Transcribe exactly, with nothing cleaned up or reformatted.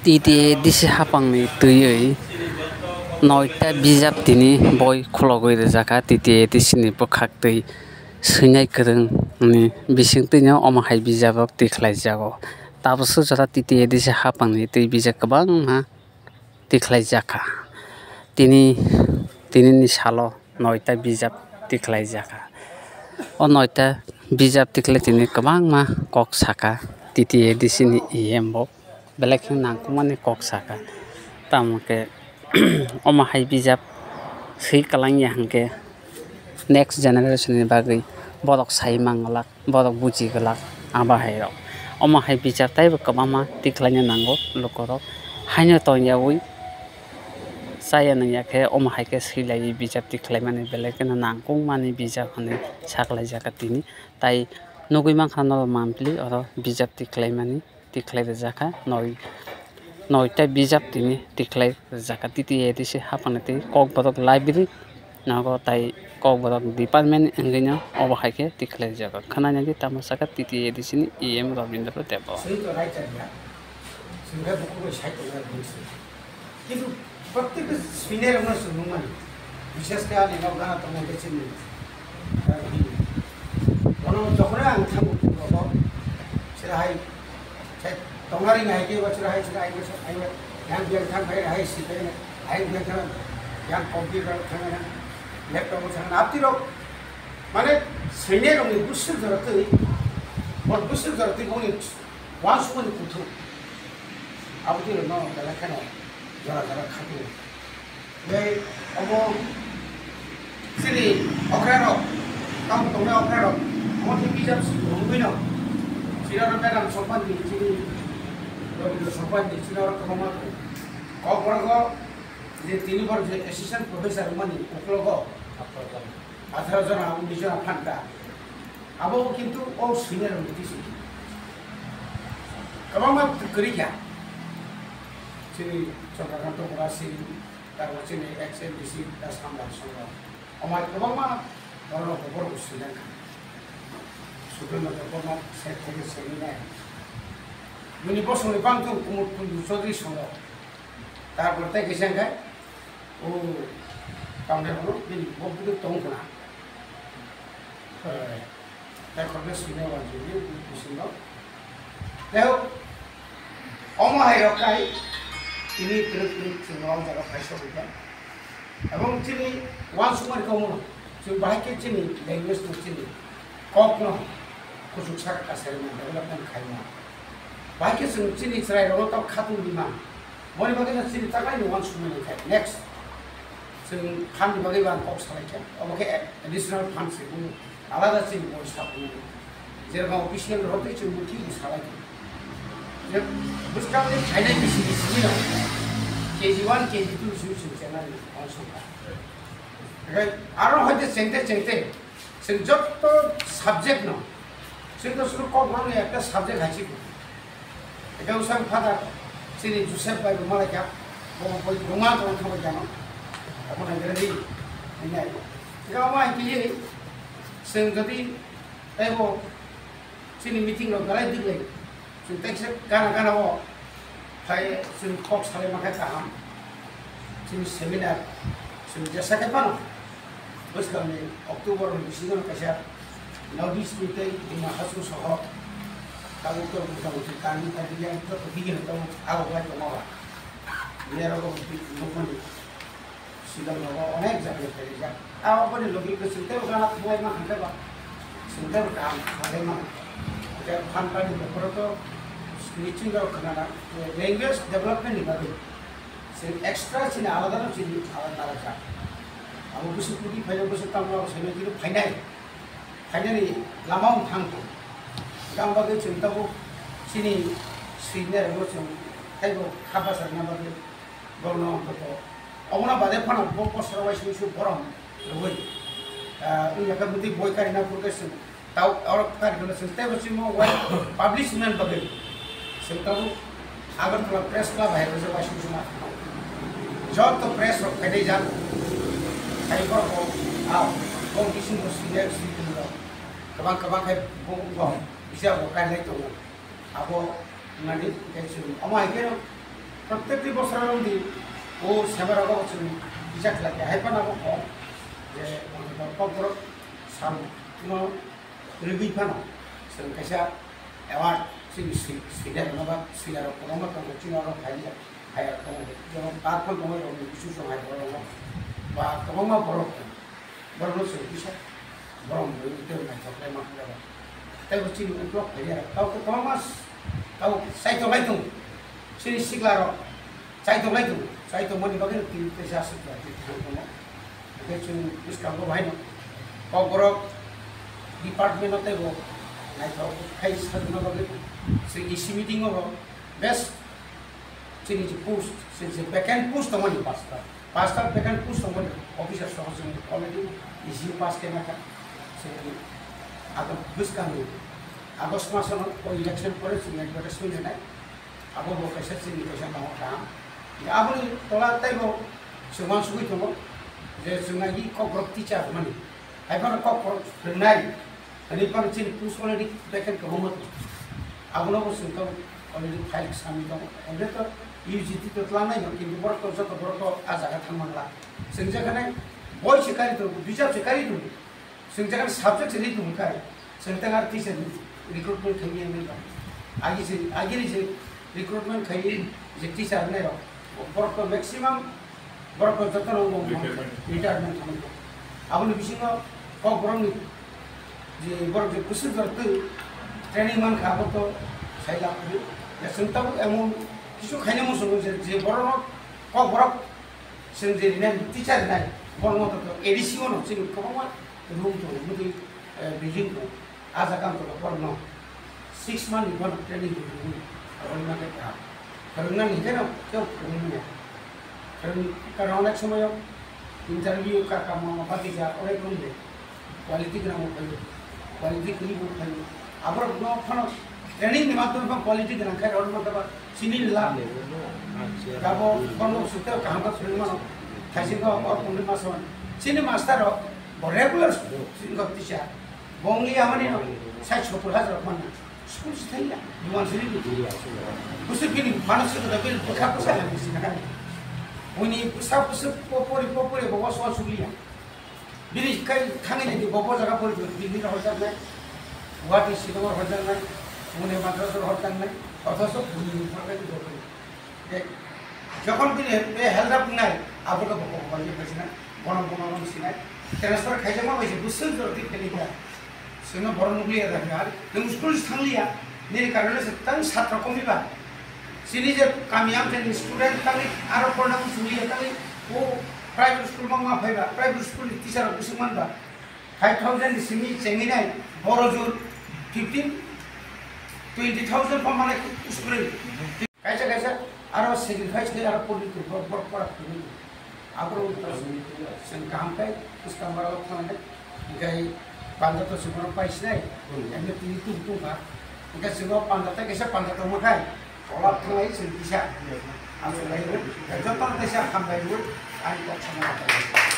T T A D C hapangni twiwi noita bijap tini boi khulogwi rwjakha. T T A D C ni bwkhak twi swinai kwrwng ni bisingtwino omo hai bijap rok tikhlaijago. Tabukso jora T T A D C hapangni twi bijap kwbangma tikhlaijakha. Tini, tinini salo noita bijap tikhlaijakha. O noita bijap tikhlai tini kwbangma kok sakha T T A D C ni E M bo. Belai khe nangkukmani kok sakha. Tamo khe omo hai bijap swi kwlangya hwnkhe next generation ni bagwi borok sai manglak, borok buji glak abo hai rok. Omo hai bijap taibo kwbangma tikhlaina nango lukurok. Haino tongyawi chaya nangya khe omo hai khe swilaiwi bijap tikhlaimani belai kheno nangkukmani bijap hwnwi saklaijak tini. Tai nugwi mankha norok mampli oro bijap tikhlaimani. Tikhlai rwjakha, noi, noita bijap tini tikhlai rwjakha. T T A D C hapangni twi Kokborok library nogo tai Kokborok department wngwino obo hai khe tikhlai rwjakha. Khwnanani tamo sakha T T A D C ni E M Rabindra Debbarma. Swi to right idea. Swi khe buku bai sai tongya bwswi. Kintu protyek senior rokno chwng nukmani, bishesh khe ani nok gana tongnai khe chini, ah, hini. Bono jokhonai ang thango rogo, chwrai hai, chai tongnari nai khe ba chwrai hai, chwrai hai, hai yang biang thang hai, hai si hai, hai biang thang, yang computer thang hai, laptop thang hai, apni rok, mane senior rokni bwswk jora twi, bor bwswk jora twi boni Wansukmani kuthuk. Abo twi rwno belai kheno jora jora khatio. Tei omo chini okrarok, tamo tongnai okrarok, omo khe bijap si rwngwino. Chini oro Madam Sokmani, chini Rabindra Sokmani, chini oro kwbangma tongo. Kokborok je tini bor je assistant professor wngmani uklogo atharo jona, unis jona phan ta. Abo kintu o senior rokni twi sidi. Kwbangma kwrwi kha. Chini Chandrakanta Murasing, tarpor chini ex M D C ta Sambar Songho. Omo hai kwbangma borok rok bo borok bo swinai kha. Supreme Court borok no side thaiwi swinai. Bini bosongni bangtong Kumud Kundu Chaudhary Songho. Tarpor tei kisa hwnkhe, o, tamni hwnwi bini bo bwtwi tong khna. Eh, tei khoroksa swinai uansukya bisingo. Tei o, omo hai rok khai, tini kwrwk kwrwk chwng o jaga phai sogwi kha. Ebong chini uansukmani kok no, chwng bahai khe chini language no, chini kok no kuchuk saka kasari ma development khai ma. Bahai khe chwng chini chwrai rok no tok khatungwi ma. Boni bagwi no chini taklai ni uansukmani khai. Next, chwng phan ni bagwi bo ang kok salai kha. Obo khe additional phan se bung alada chini boi sapmani. Jerokam official rok tei chwng muthi ni salai kha. Je bwskang ni khainai bisi bisi ni no K G one, K G two si chwng chengna ni uansuk kha. Aro hoite chengte chengte chwng joto subject no, chwng to suru Kokborok ni ekta subject hai se. Ekta usang father chini Joseph bai bo malai kha, bo bo buma tong thangbai kha no. Abo nai ready ni nai. Ega ma ki ye chwng jodi tei bo chini meeting rok belai dik lai. Chwng tei kisa gana gana o phai chwng kok salai ma khe kaham. Chini seminar chwng jesa khe phano bwskangni October ni bisingo kaisa North East ni tei Dima Hasao soho tabuk tabuk motamoti kami tei biyang joto bigini tabuk agok lai tongo ba. Biyaro bo nukmani. Sigon rogo onek jagao phaijak. Aboni logi khe chwng teibo gana thanglai ma hwnkhe ba, chwng teibo kaham khlai mano. Hwnkhe phan pani bokhoro to meeting rok khwnana, language development ni bagwi chwng extra chini alada no chini alada alada. Abo bwswk kwrwi phaino bwswk tamo abo saimai khe phainai, phainani lama wng thang thang. Hwnkhe ang bagwi chwng tabuk chini senior rokno chwng teibo kha bachar rwna bagwi. Borokno ang koko. Omono bade phano bo poster waising su borom rwui, ah, wngya khe bwtwi boi karina phurkhe chwng tau oro karikhe chwng teibo chwngno wai publish wngna bagwi chwng tabuk Agartala Press Club hai rwjak waising su ma. Joto press rok phaidai jak. Hai borok bo, ah, bo bisingo senior citizen rok kwbang kwbang khe bo wngkha, bisa bo kailai tongo. Abo wngmani khe chwng omo hai kheno Prottekti bosor wngdi o seba rogo chwng kisa khlai khe hai phano abo kok je kokborok sam no rwgwi phano chwng kaisa award chini swi-, swida rwna ba swida rok kwbangma tongo chini oro phai ya, phai ya tongo, jemon park phano tongo rok ni bisu chwng hai borok rok ba kwbangma borok tongo. Borok no chwng kisa borok no tei naithok lai ma hwnwi tei bo chini uklok phai ya tau kwbangma tau chaitok lai tongo chini sikla rok. Chaitok lai tongo, chaitok mani bagwi twi teisa aswk ya twi thang tongo. Hwnkhe chwng bwskango bahaino kokborok department o teibo naithok khai sajona bagwi chwng E C meeting o bo best chini je post, chini je vacant post tongmani pasta, pasta vacant post tongmani officer soho chwng already E C pass khe nakha. Chwng abo bwskango August masono o election pore chwng advertisement rwnai. Abo bo kaisa chini kaisa tongo kaham. Aboni tola teibo chwng uansugwi tongo je chwng agi kokborok teacher mani. Hai phano kokborok phrwngnai. Ani phano chini post already vacant kwbangma tongo. Abono bo chwng tongo already file samwi tongo. Ende to U G T to tlangnai no, kintu borok to joto borok to a jaga thang mangla. Chwng je khane boi se kari tongo, bijap se kari tongo. Chwng jaga subject se ri tong khai, chwng tang ar teacher ni recruitment khaini wngwi tong. Agi se, agi ni se recruitment khaini je teacher nai rok, borok to maximum, borok to joto no wng retirement, retirement thangwi tong. Aboni bisingo kokborok ni je borok je kusuk jor twi training man kha, abo to sai lab phuru. Ya chwng tabuk emon kisu khaina muchungo je, je borok no kokborok chwng je rinai teacher rinai, borok no to A D C o no chini kwbangma room tongo, bwtwi, eh, building tongo. A jaga ang tongkha borokno six month ni bono training rwwi rwwi rwna khe kaham. Rwngna ni hwnkhe no kebo phwrwngmanya. Rwng-, karon onek somoyo interview ka, ka mama bagwi ja onek rwng de. Quality gwnang bo phaio, quality kwrwi bo phaio. Aborok no phano training ni madhyome phano quality gwnang khe rwna khe ba chini la. Jabo bono suteo kaham khe phwrwngmano. Thaisingkha o pondro maso chini master rok bo regular chini kok teacher. Bongli amani no sai sottor hajar rok manna. School si thangya, duan siri ni. Busi bini mano si kota bini bwkha bwsa hai bisi na kan. Bini bwsa bwsa po pori po pori bo was was suliya. Bini kai thangni ni bo bo jaga pori Delhi ro hojak nai. Guwahati Shillong ro hojak nai. Pune Madras ro hojak nai. Othocho bini ni phakai ni bo. Tei jokhon bini be help up nai, abo khe bo kok bangwi phaisina, bono bono rong sinai. Transfer khaijakma bai se bwswk jora twi phailikha. Chwngno bohrok nukliya da khe, ar nwng school se thangliya, nini karone se tang satra komiba. Chini je kami amchaini student tangwi aro porna muchungliya tangwi o private school ma ma phaiba, private school ni teacher rok bwswk manba. Five thousand ni simi chengwi nai, boro jur fifteen, twenty thousand pha manai school ni. Kaisa kaisa aro sacrifice khe aro pori tu bor bor pora phunui. Abro chwng kaham khe bwskang barok thangnai. Hinkhe panda to chwng pai sinai. Emne tini tung tung kha. Hinkhe chwng panda tei kaisa panda tongma khai. Kolap thanglai chwng kisa. Aswk lai rw. Joto no kaisa hambai rw. Ani kok sama.